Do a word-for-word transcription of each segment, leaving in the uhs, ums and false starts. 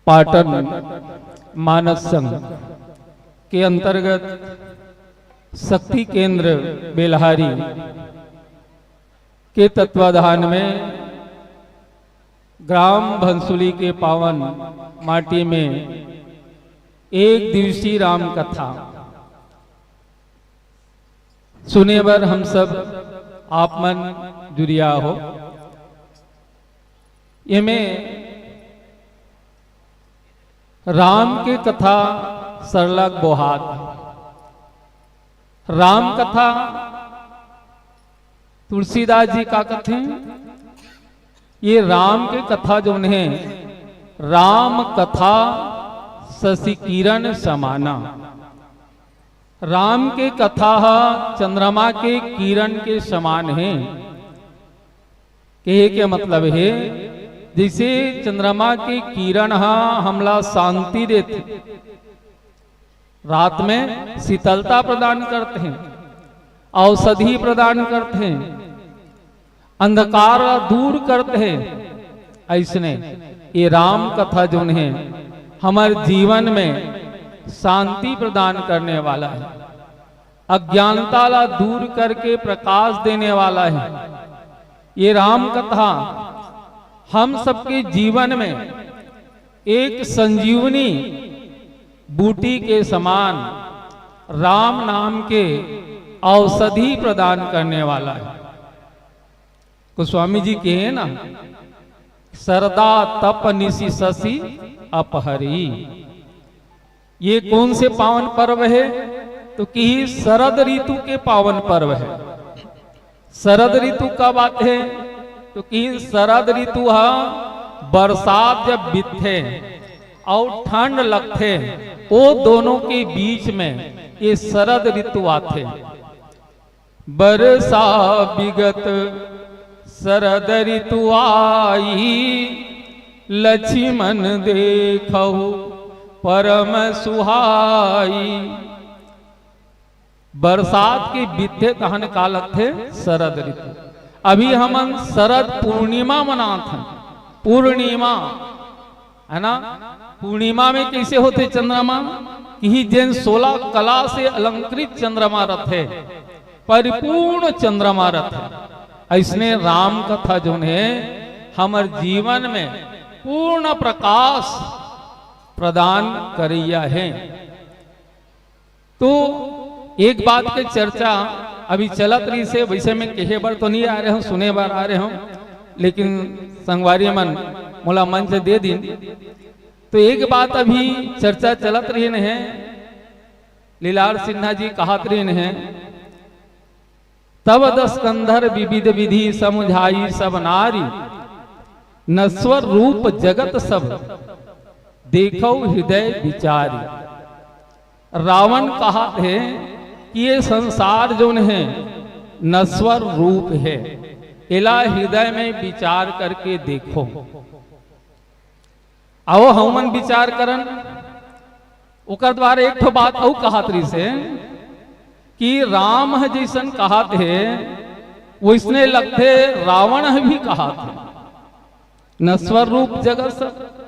पाटन मानस संघ के अंतर्गत शक्ति केंद्र बेलहारी के तत्वाधान में ग्राम भंसुली के पावन माटी में एक दिवसीय राम कथा सुने बर हम सब आप मन जुरिया हो। एमे राम के कथा सरलग बोहात। राम कथा तुलसीदास जी का कथे? ये राम के कथा जोन हे, राम कथा शशि किरण समाना। राम के कथा ह चंद्रमा के किरण के समान हे। कहे के मतलब हे, जैसे चंद्रमा के किरण ह हमला शांति देथे, रात में शीतलता प्रदान करथे, औषधि प्रदान करथे, अंधकार ला दूर करथे, अइसने ये राम कथा जोन हे, हमर जीवन में शांति प्रदान करने वाला हे, अज्ञानता ला दूर करके प्रकाश देने वाला हे। ये राम कथा हम सबके जीवन में एक संजीवनी बूटी के समान राम नाम के औषधि प्रदान करने वाला हे। गोस्वामी जी कहे ना, "सरदा तप निशि शशि अपहरी।" ये कौन से पावन पर्व हे? तो कही, शरद ऋतु के पावन पर्व हे। शरद ऋतु कब आथे? तो कही, शरद ऋतु ह बरसात जब बीतथे अउ ठंड लगथे, ओ दोनों के बीच में ये शरद ऋतु आथे। बरसा बिगत शरद ऋतु आई, लछिमन देखहु परम सुहाई। बरसात के बीते तहन का लगथे? शरद ऋतु। अभी हमन शरद पूर्णिमा मनात हन। पूर्णिमा, है ना? पूर्णिमा में कइसे होथे चंद्रमा? कि जेन सोलह कला से अलंकृत चंद्रमा रथे, परिपूर्ण चंद्रमा रथे। अइसने राम कथा जोन हे, हमर जीवन में पूर्ण प्रकाश प्रदान करइया हे। तो एक बात के चर्चा अभी चलत रहिस हे, वइसे मैं कहे बर तो नइ आय रहेंव, सुने बर आय रहेंव, लेकिन संगवारी मन मोला मंच दे दिन। तो एक बात अभी चर्चा चलत रहिन हे, लीलार सिन्हा जी कहत रहिन हे, "तब दस कंधर विविध विधि समुझाई सब नारी, नश्वर रूप जगत सब देखउ हृदय विचारी।" रावण कहत हे कि ये संसार जोन हे, नश्वर रूप हे, एला हृदय में विचार करके देखो। आओ हमन विचार करन। ओकर द्वारा एक ठो बात अउ कहत रहिस हे कि राम ह जइसन कहत हे, वइसने लगथे रावण ह भी कहत हे। नश्वर रूप जगत सब,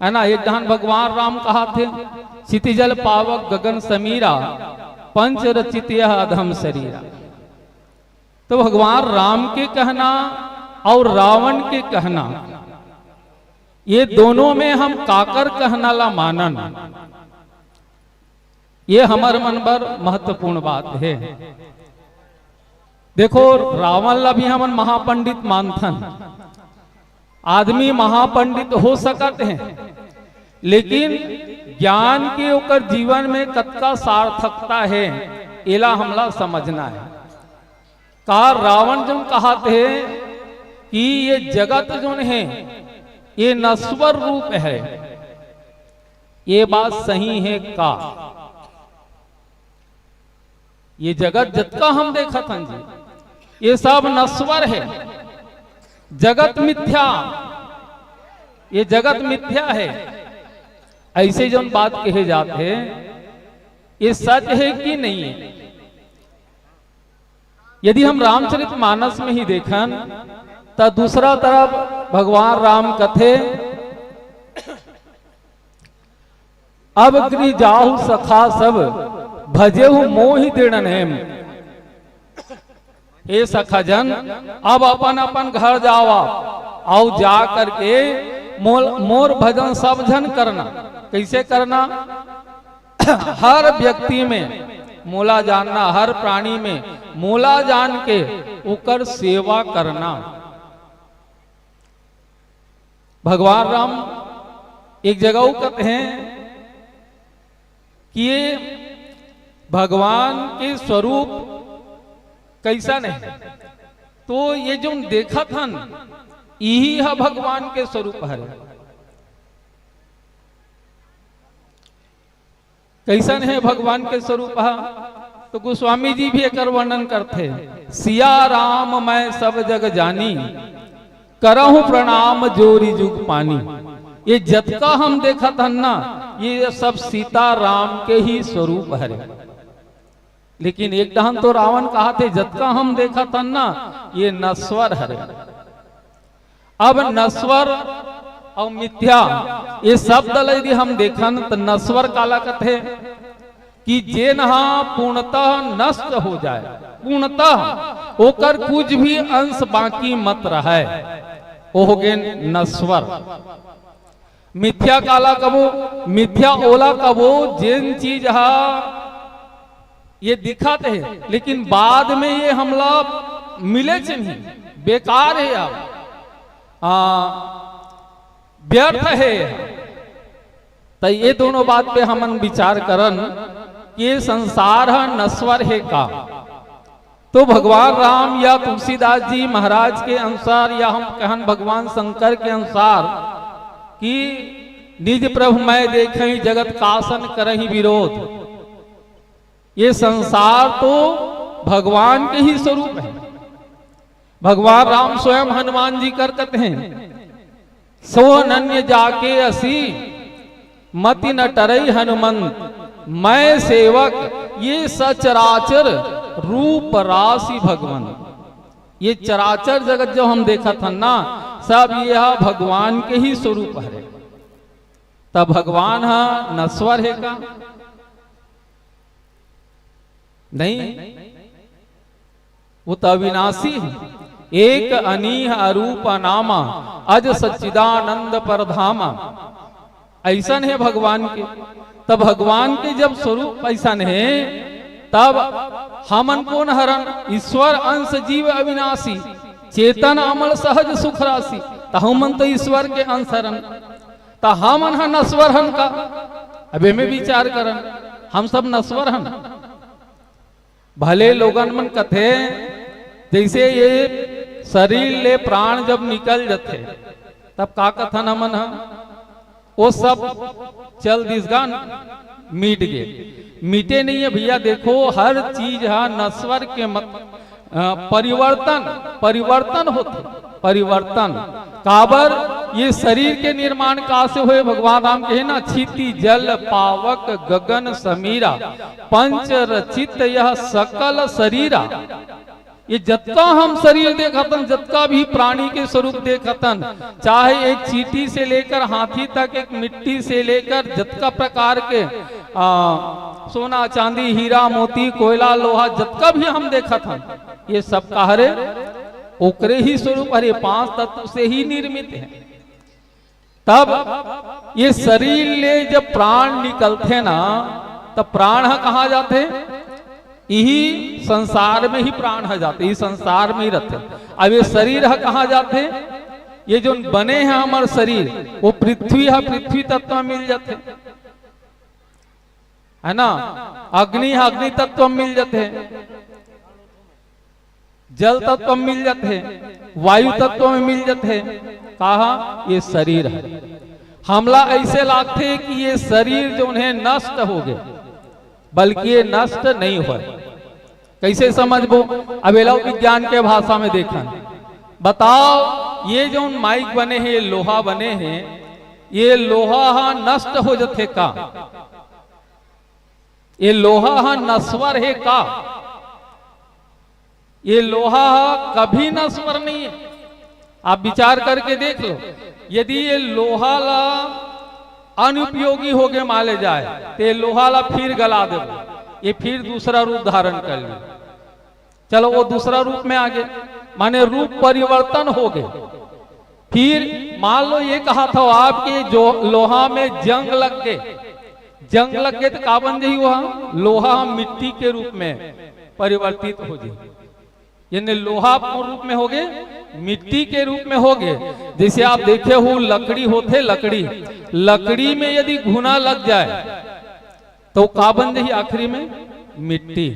है ना? एक जहान भगवान राम कहत हे, "क्षिति जल पावक गगन समीरा, पंच रचित यह अधम शरीरा।" तो भगवान राम के कहना अउ रावण के कहना, ये दोनों में हम काकर कहना ला मानन, ये हमर मन बर महत्वपूर्ण बात हे। देखो, रावण ला भी हमन महापंडित मानथन। आदमी महापंडित हो सकत हे, लेकिन ज्ञान के ओकर जीवन में कतका सार्थकता हे, एला हमला समझना हे। का रावण जोन कहत हे कि ये जगत जोन हे, ये नश्वर रूप हे, ये बात सही हे का? ये जगत जतका हम देखत हन जी, ये सब नश्वर हे, जगत मिथ्या, ये जगत मिथ्या हे। अइसे जोन बात कहे जात हे, ये सच हे कि नइ हे? यदि हम रामचरित मानस में ही देखन, त दूसरा तरफ भगवान राम कथे अब गृह जाहु सखा सब, भजेहु मोहि दृढ़ नेम। हे सखा जन, अब अपन अपन घर जावा, अउ जा करके मोल, मोर भजन सब झन करना। कइसे करना? हर व्यक्ति में मोला जानना, हर प्राणी में मोला जान के ओकर सेवा करना। भगवान राम एक जगह कहत हे कि ये भगवान के स्वरूप कइसन हे, तो ये जोन देखत हन, इही ह भगवान के स्वरूप हरे। कइसन हे भगवान के स्वरूप ह? तो गोस्वामी जी भी एकर वर्णन करथे, "सिया राम मैं सब जग जानी, करहु प्रणाम जोरि जुग पानी।" ये जतका हम देखत हन ना, ये सब सीता राम के ही स्वरूप हरे। लेकिन एक डहन तो रावण कहत हे, "जतका हम देखत हन ना, ये नश्वर हरे।" अब नश्वर अउ मिथ्या, ये शब्द ल यदि हम देखन, त नश्वर काला कथे कि जेन ह पूर्णतः नष्ट हो जाए, पूर्णतः ओकर कुछ भी अंश बाकी मत रहय, ओ हो गे नश्वर। मिथ्या काला कबो? मिथ्या ओला कबो, जेन चीज ह ये दिखत हे, लेकिन बाद में ये हमला मिलेच नहीं, बेकार हे, अब आ, व्यर्थ हे। त ये दोनों बात पे हमन विचार करन कि ये संसार ह नश्वर हे का। तो भगवान राम या तुलसीदास जी महाराज के अनुसार, या हम कहन भगवान शंकर के अनुसार कि निज प्रभु मैं देखई जगत कासन करही विरोध। ये संसार तो भगवान के ही स्वरूप है। भगवान राम स्वयं हनुमान जी कर कहते हैं, "सो अनन्य जाके असी, मति न टरई हनुमंत। मैं सेवक ये सचराचर, रूप राशि भगवंत।" ये चराचर जगत जो हम देखत हन ना, सब ये ह भगवान के ही स्वरूप हरे। तब भगवान ह नश्वर हे का? नहीं, वो तो अविनाशी हे। एक अनीह अरूप अनामा, अज सच्चिदानंद परधामा। अइसन हे भगवान के। तब भगवान के जब स्वरूप अइसन हे, तब हमन कोन हरन? ईश्वर अंश जीव अविनाशी, चेतन अमल सहज सुख राशि। त हमन तो ईश्वर के अंश हरन, त हमन ह नश्वर हन का? अब एमे विचार करन, हम सब नश्वर हन। भले लोगन मन कथे, जइसे ये शरीर ले प्राण जब निकल जथे, तब का कथन हमन ह? वो सब चल दिस गा, मिट गे। मिटे नहीं है भैया, देखो, हर चीज ह नश्वर के मत, अ, परिवर्तन, परिवर्तन होथे, परिवर्तन। काबर? ये शरीर के निर्माण का से होए? भगवान राम कहे ना, "क्षिति जल पावक गगन समीरा, पंच रचित यह सकल शरीरा।" ये जतका हम शरीर देखतन, जतका भी प्राणी के स्वरूप देखतन, चाहे एक चींटी से लेकर हाथी तक, एक मिट्टी से लेकर जतका प्रकार के, आ, सोना, चांदी, हीरा, मोती, कोयला, लोहा, जतका भी हम देखत हन, ये सब का हरे? ओकरे ही स्वरूप हरे, पांच तत्व से ही निर्मित है। तब ये शरीर ले जब प्राण निकलथे ना, तब प्राण ह कहाँ जाथे? इही संसार में ही प्राण ह जाथे, इही संसार में ही रथे। अब ये शरीर ह कहाँ जाथे? ये जोन बने हे हमर शरीर, वो पृथ्वी ह पृथ्वी तत्व में मिल जाथे, है ना? अग्नि ह अग्नि तत्व में मिल जाथे, जल तत्व में मिल जाथे, वायु तत्व में मिल जाथे। कहा? ये शरीर ह। हमला ऐसे लागथे कि ये शरीर जोन हे नष्ट हो गे, बल्कि ये नष्ट नहीं होय। कैसे समझबो? अब एला विज्ञान के भाषा में देखन, बताओ, ये जोन माइक बने हे, ये लोहा बने हे, ये लोहा ह नष्ट हो जथे का? ये लोहा ह नश्वर हे का? ये लोहा ह कभी नश्वर नहीं है। आप विचार करके देख लो, यदि ये लोहा ला अनुपयोगी होगे माने जाए, ते लोहा ला फिर गला देबो, ये फिर दूसरा रूप धारण कर ली। चलो, वो दूसरा रूप में आगे, माने रूप परिवर्तन होगे। फिर मान लो ये कहा था आपके जो लोहा में जंग लग गए, जंग लग गए तो का बन जाही? वहां लोहा मिट्टी के रूप में परिवर्तित हो जाए। यानी लोहा कोन रूप में होगे? मिट्टी के रूप में होगे। जैसे आप देखे हो, लकड़ी होथे, लकड़ी, लकड़ी में यदि घुना लग जाए तो का बन जाही आखिरी में? मिट्टी।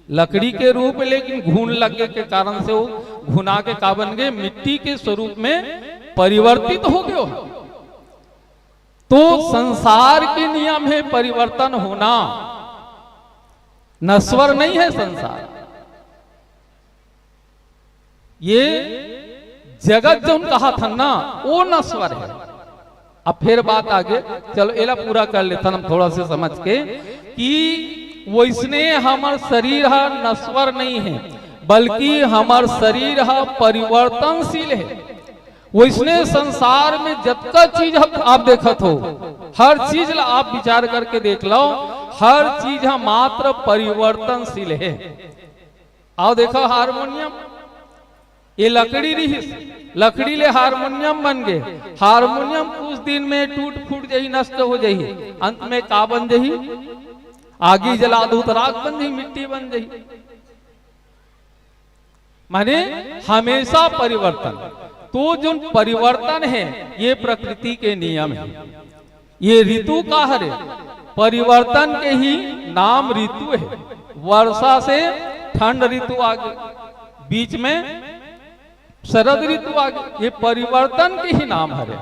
लकड़ी के रूप, लेकिन घुन लगे के कारण से वो घुना के का बन गए? मिट्टी के स्वरूप में परिवर्तित हो गए। तो संसार के नियम है परिवर्तन होना, नश्वर नहीं है संसार। ये जगत जोन कहा था ना, वो नश्वर है। अब फिर बात आगे, चलो एला पूरा कर लेथन हम थोड़ा से समझ के, कि वैसने हमर शरीर ह नश्वर नहीं है, बल्कि हमर शरीर ह परिवर्तनशील है। वैसने संसार में जतका चीज ह आप देखत हो, हर चीज ला आप विचार करके देख लो, हर चीज ह मात्र परिवर्तनशील है। आओ देखो हारमोनियम, ये लकड़ी रिहिस, लकड़ी ले हारमोनियम बन गए। हारमोनियम कुछ दिन में टूट फूट जाही, नष्ट हो जाही, अंत में का बन जाही? आगी जला दो तो राख बन जाही, मिट्टी बन जाही। माने हमेशा परिवर्तन। तो जो परिवर्तन है, ये प्रकृति के नियम है। ये ऋतु का हरे, परिवर्तन के ही नाम ऋतु है। वर्षा से ठंड ऋतु आ गई, बीच में शरद ऋतु आ गई, ये परिवर्तन के ही नाम हरे।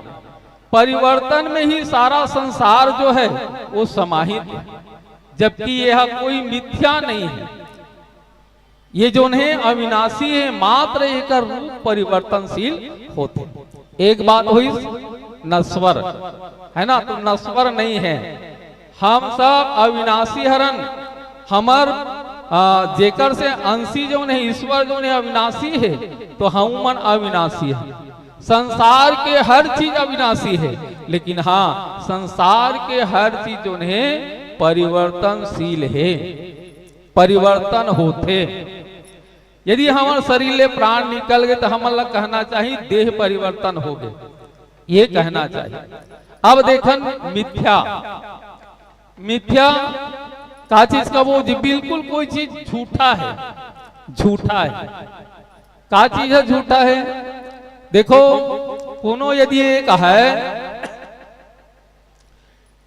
परिवर्तन में ही सारा संसार जो है वो समाहित है, जबकि यह कोई मिथ्या नहीं है। ये जोन हे अविनाशी हे, मात्र एकर रूप परिवर्तनशील होथे। एक बात होइस नश्वर, है ना, तो नश्वर नहीं है। हम सब अविनाशी हरन। हमर, आ, जेकर से अंशी जोन हे, ईश्वर जोन हे, अविनाशी हे, तो हम मन अविनाशी हे। संसार के हर चीज अविनाशी हे, लेकिन हाँ, संसार के हर चीज जोन हे परिवर्तनशील हे। परिवर्तन होथे। यदि हमर शरीर ले प्राण निकल गए तो हमन ला कहना चाहिए देह परिवर्तन हो गए, ये कहना चाहिए। अब देखन मिथ्या, मिथ्या का चीज का वो जी, बिल्कुल कोई चीज झूठा है, झूठा है। का चीज है झूठा है? देखो, कोनो यदि एक है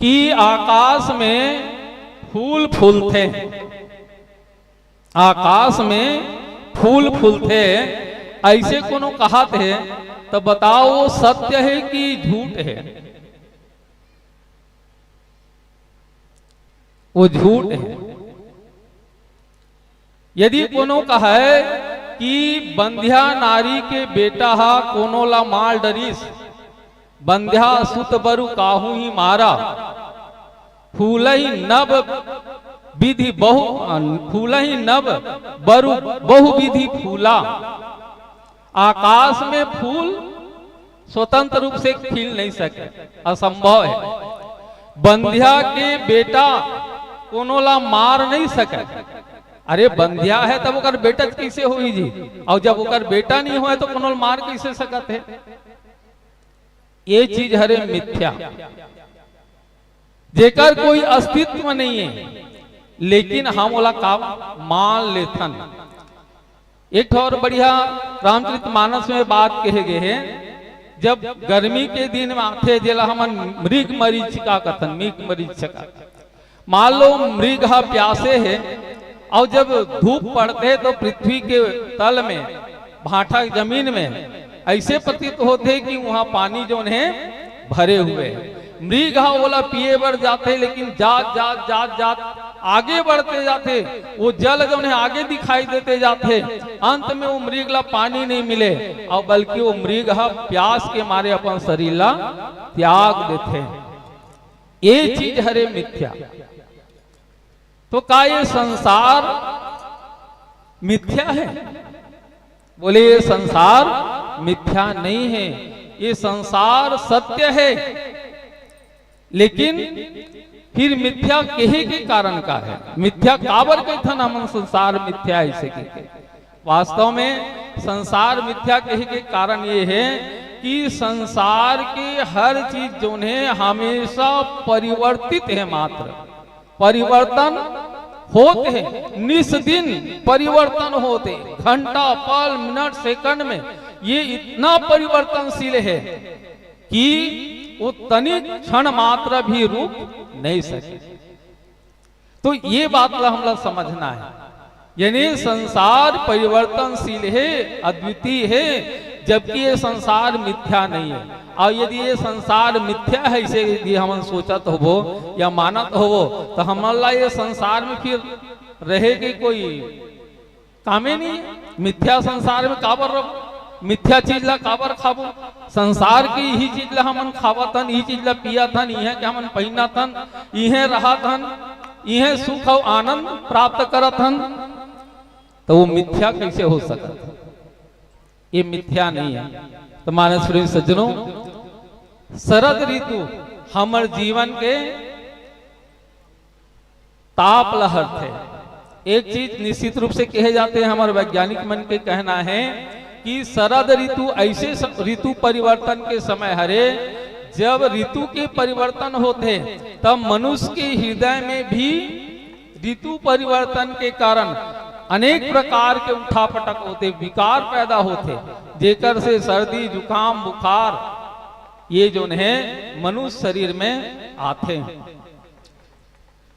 कि आकाश में फूल फूलथे, आकाश में फूल फूलथे, ऐसे कोनो कहत हे, तो बताओ वो सत्य है कि झूठ है? वो झूठ है। यदि कोनो कहे कि बंध्या नारी के बेटा हा कोनो ला मार डरिस, बंध्या सुत बरु काहू ही मारा, फूलही नब विधि बहु, फूलही नब बरु बहुविधि फूला। आकाश में फूल स्वतंत्र रूप से खिल नहीं सके, असंभव है। बंध्या के बेटा कोनो ला मार नहीं सके। अरे, बंध्या है तब ओकर बेटा कैसे होई जी? और जब ओकर बेटा नहीं होए तो कोनो ला मार कैसे सकत है? ये चीज हरे मिथ्या, जेकर कोई अस्तित्व नहीं है, लेकिन हम ओला का मान लेथन। एक ठो और बढ़िया रामचरित मानस में बात कहे गए है, जब गर्मी के दिन में आथे, जेला हमन मृग मरीचिका कथन, मृग मरीचिका। मान लो मृग ह प्यासे है और जब धूप पड़ते तो पृथ्वी के तल में, भाठा जमीन में ऐसे प्रतीत होथे कि वहां पानी जोन है भरे हुए है। मृग ह ओला पिए बर जाथे, लेकिन जात जात जात जात आगे बढ़ते जाथे, वो जल जोन है आगे दिखाई देते जाथे। अंत में वो मृग ला पानी नहीं मिले और बल्कि वो मृग ह प्यास के मारे अपन शरीर ला त्याग देथे। ये चीज हरे मिथ्या। तो का ये संसार मिथ्या है? बोले, ये संसार मिथ्या नहीं है, ये संसार सत्य है। लेकिन फिर मिथ्या कहे के कारण का हे? मिथ्या काबर कहिथन हमन संसार मिथ्या अइसे कहिके? वास्तव में संसार मिथ्या कहे के कारण ये हे कि संसार के हर चीज जोन हे हमेशा परिवर्तित हे, मात्र परिवर्तन होत हे, निस दिन परिवर्तन होत हे, घंटा, पल, मिनट, सेकंड में ये इतना परिवर्तनशील हे कि वो तनिक क्षण मात्र भी रुक नहीं सके। तो ये बात ला हमला समझना हे, यानी संसार परिवर्तनशील हे, अद्वितीय हे, जबकि ये संसार मिथ्या नहीं हे। अउ यदि ये संसार मिथ्या हे, अइसे यदि हमन सोचत होबो या मानत होबो, तो हमन ला ये संसार में फिर रहे के कोई कामे नहीं हे। मिथ्या संसार में काबर रहो, मिथ्या चीज ला काबर खाबो? संसार के इही चीज ला हमन खावत हन, इही चीज ला पियत हन, इहे के हमन पहिनत हन, इहे रहत हन, इहे सुख अउ आनंद प्राप्त करत हन, तो वो मिथ्या कैसे हो सकत? ये मिथ्या नहीं हे। तो मानस प्रेमी सज्जनों, शरद ऋतु हमर जीवन के ताप ल हरथे। एक चीज निश्चित रूप से कहे जाथे, हमर वैज्ञानिक मन के कहना हे कि शरद ऋतु ऐसे स-, ऋतु परिवर्तन के समय हरे, जब ऋतु के परिवर्तन होथे, तब मनुष्य के हृदय में भी ऋतु परिवर्तन के कारण अनेक प्रकार के उठापटक होथे, विकार पैदा होथे, जेकर से सर्दी, जुकाम, बुखार ये जोन हे मनुष्य शरीर में आथे।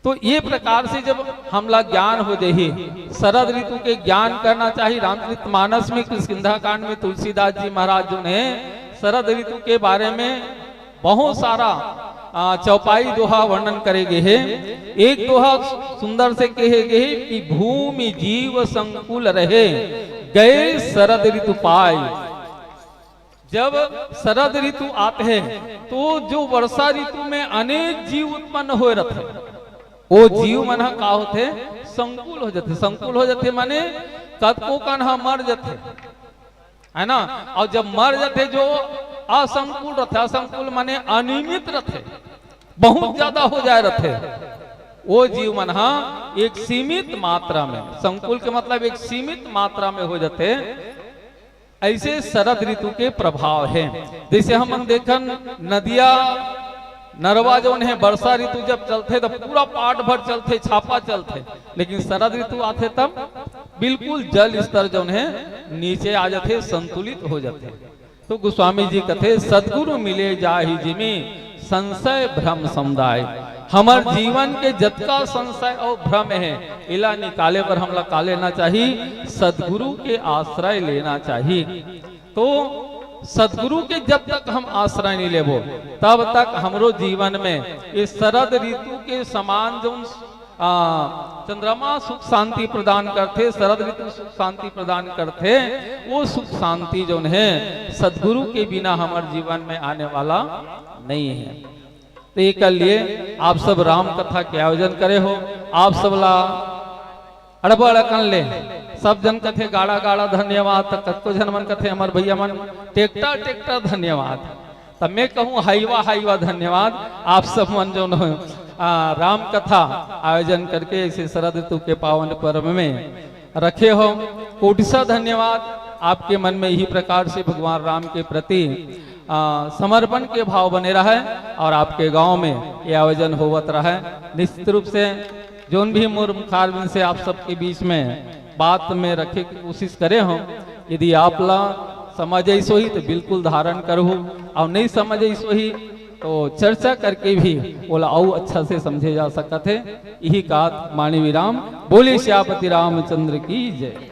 तो ये प्रकार से जब हमला ज्ञान हो जाही, शरद ऋतु के ज्ञान करना चाहिए। रामचरित मानस में, किष्किंधा कांड में तुलसीदास जी महाराज जोन हे शरद ऋतु के बारे में बहुत सारा, आ, चौपाई दोहा वर्णन करे गे हे। एक दोहा सुंदर से कहे गे हे कि भूमि जीव संकुल रहे, गए शरद ऋतु पाए। जब शरद ऋतु आथे, तो जो वर्षा ऋतु में अनेक जीव उत्पन्न होए रथे, वो जीव मन ह का होथे? संकुल हो जाथे। संकुल हो जाथे माने कतको कन ह मर जाथे, है ना? अउ जब मर जाथे, जो असंकुल रथे, असंकुल माने अनियमित रथे, बहुत ज्यादा हो जाए रथे, वो जीव मन ह एक सीमित मात्रा में, संकुल के मतलब एक सीमित मात्रा में हो जाथे। ऐसे शरद ऋतु के प्रभाव हे। जैसे हमन देखन, नदिया नरवा जोन हे, वर्षा ऋतु जब चलथे, तो पूरा पाट भर चलथे, छापा चलथे, लेकिन शरद ऋतु आथे, तब बिल्कुल जल स्तर जोन हे, नीचे आ जाथे, संतुलित हो जाथे। तो गोस्वामी जी कथे, "सद्गुरु मिले जाहि जिमि, संशय भ्रम समुदाय।" हमर जीवन के जतका संशय अउ भ्रम हे, एला निकाले बर हमला का लेना चाही? सद्गुरु के आश्रय लेना चाही। तो सद्गुरु के जब तक हम आश्रय नहीं लेबो, तब तक हमरो जीवन में ये शरद ऋतु के समान जोन, आ, चंद्रमा सुख शांति प्रदान करथे, शरद ऋतु सुख शांति प्रदान करथे, वो सुख शांति जोन हे, सद्गुरु के बिना हमर जीवन में आने वाला नहीं हे। तो एकर लिए आप सब राम कथा के आयोजन करे हो, आप सब ला अड़बड़ अकन ले सब जन कथे गाड़ा गाड़ा धन्यवाद, त कतको झन मन कथे हमर भैया मन टेक्टर टेक्टर धन्यवाद, त मैं कहूँ हाईवा हाईवा धन्यवाद। आप सब मन जोन, आ, राम कथा आयोजन करके ऐसे शरद ऋतु के पावन पर्व में रखे हो, कोटिसा धन्यवाद। आपके मन में यही प्रकार से भगवान राम के प्रति, आ, समर्पण के भाव बने रहे और आपके गांव में ये आयोजन होवत रहे। निश्चित रूप से जोन भी मोर मुखारबिंद से आप सबके बीच में बात में रखे के कोशिश करे हो, यदि आप ला समझ आइस होही तो बिल्कुल धारण करहू, और नहीं समझ आइस होही तो चर्चा करके भी ओला अउ अच्छा से समझे जा सकत हे। यही कहत माननीय विराम। बोलिए सियापति रामचंद्र की जय।